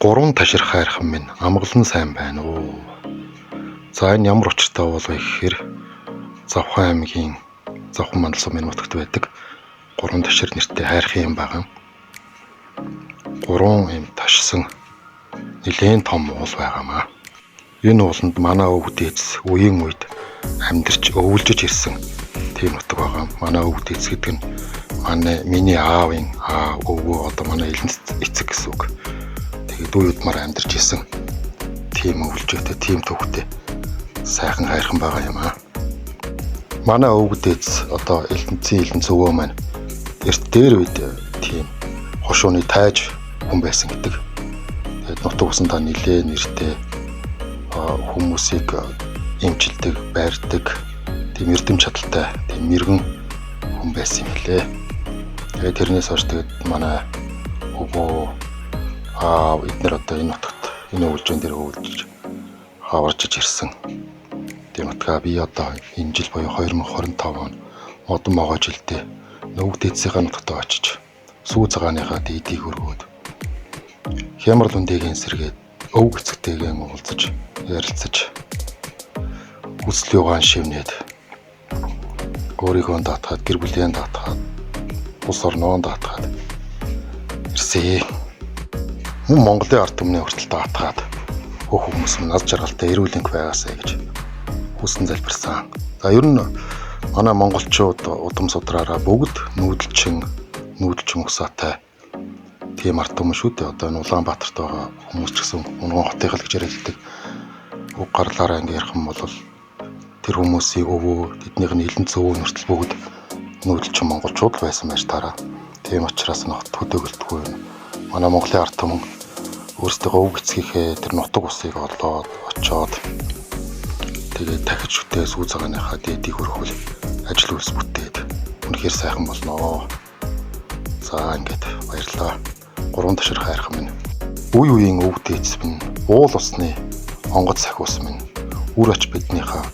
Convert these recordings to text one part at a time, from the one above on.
Гурван ташир хайрхан минь амгалан сайн байна уу? За, энэ ямар учиртай бол вэ гэхээр Завхан аймгийн Завхан Мандал сумын нутагт байдаг гурван ташир нэртэй хайрхан юм байгаа. Гурван юм ташсан нэлээн том уул байгаамаа. Энэ ууланд манай өвөг дээдс үеийн үед амьдарч өвөлжиж ирсэн тийм нутаг байгаа. Манай өвөг дээдс гэдэг нь манай миний аавын аав өвөө, одоо манай элэнц эцэг гэсэн үг. Тэгээд үе удмаар амьдарч исэн тийм өвлжөөтэй, тийм төвхтэй сайхан хайрхан байгаа юм аа. Манай өвөг дээдс, одоо элдэнцийн элдэнц өвөө маань эрт дээр үед тийм хошууны тайж хүн байсан гэдэг. Тэгээд нутаг усандаа нилээ нэртэй хүмүүсийг эмчилдэг, барьдаг тийм эрдэм чадалтай тийм мэргэн хүн байсан юм лээ. Тэгээд тэрнээс хойш тэгээд манай өвөө, аав эднэр одоо энэ нутагт, энэ өвлжөөн дээр өвлжиж хаварчиж ирсэн. Тийм нутгаа би одоо энэ жил буюу 2025 он модон могой жилдээ өвөг дээдсийнхаа нутагт очиж сүү цагааныхаа дээдийг өргөөд, хямрал үндээгийн сэргээд, өвөг эцэгтэйгээ уулзаж ярилцаж, хүсэл югаан шивнээд, өөрийгөө даатгаад, гэр бүлийн даатгаад, улс орноо даатгаад ирсэн. Мөн Монголын ард түмний хүртэл даатгаад бүх хүмүүс минь аз жаргалтай, эрүүл энх байгаасай гэж хүсэн залбирсан. За, ер нь манай монголчууд удам судраараа бүгд нүүдэлчин усаатай тийм ард түмэн шүү дээ. Одоо энэ Улаанбаатарт байгаа хүмүүс ч гэсэн Унган хотынх л гэж яриад. Уг гарлаараа ингэ ярих юм бол тэр хүмүүсийн өвөө, тэднийх нь элэнц өвөө хүртэл бүгд нүүдэлчин монголчууд л байсан байж таараа. Тийм учраас нөхд хөдөөлтгүй юм. Манай Монголын ард түмэн өөрсдийнхөө өвөг эцгийнхээ тэр нутаг усыг олоод очоод, тэгээд дахиж шүтээ сүү цагааныхаа дээдийг өргөхөл ажил үйлс бүтээд үнэхээр сайхан болноо. За, ингээд баярлалаа. Гурван ташир хайрхан минь. Үе үеийн өвөг дээдс минь, уул усны онгоц сахиус минь, үр ач биднийхээ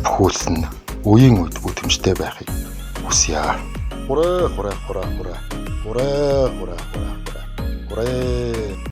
бүхүүлс нь үеийн үед бүтэмжтэй байхыг хүсье. Хураа хураа хураа хураа. Хураа хураа хураа хураа. Хураа.